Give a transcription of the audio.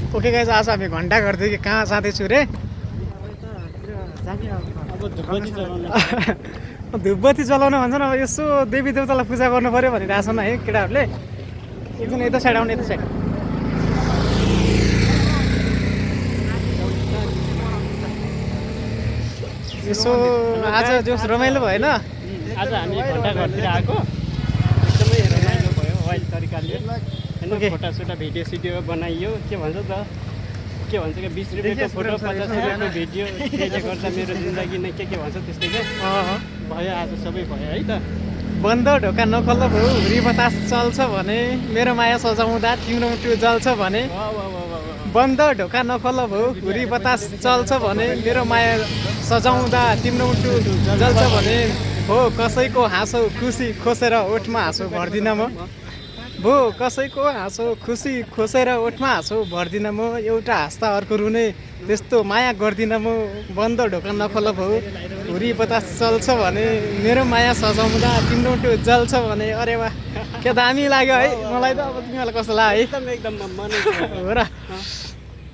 okay guys आज हामी घन्टा घरदेखि कहाँ जाँदैछु रे धुपबत्ती चलाउनु भन्छ न अब यसो देवी देवतालाई पूजा गर्नु पऱ्यो भनिरहेछ न है केटाहरूले एकजना यता साइड आउने यता साइड यसो आज जोस रमाइलो भएन आज हामी घन्टा घरतिर आएको एकदमै रमाइलो भयो वाइल्ड तरिकाले होइन फोटोसोटो भिडियो सिडियो बनाइयो के भन्छ त के भन्छ कि 20 रुपियाँको फोटो 50 रुपियाँको भिडियो त्यसले गर्दा मेरो जिन्दगी नै के भन्छ त्यस्तै क्या भयो आज सबै भयो है त बन्द ढोका नखल्ल भयो हुरी बतास चल्छ भने मेरो माया सजाउँदा तिम्रो मुटु जल्छ भने बन्द ढोका नखल्ल भयो हुरी बतास चल्छ भने मेरो माया सजाउँदा तिम्रो मुटु जल्छ भने हो कसैको हाँसो खुसी खोसेर ओठमा हाँसो भर्दिनँ म भो कसैको हाँसो खुसी खोसेर ओठमा हाँसो भर्दिनँ म एउटा हाँस्दा अर्को रुने त्यस्तो माया गर्दिनँ म बन्द ढोका नखोल भयो हुरी बतास चल्छ भने मेरो माया सजाउँदा तिम्रो मुटु जल्छ भने अरे वाह के दामी लाग्यो है मलाई त अब तिमीहरूलाई कस्तो लाग्यो है एकदम हो र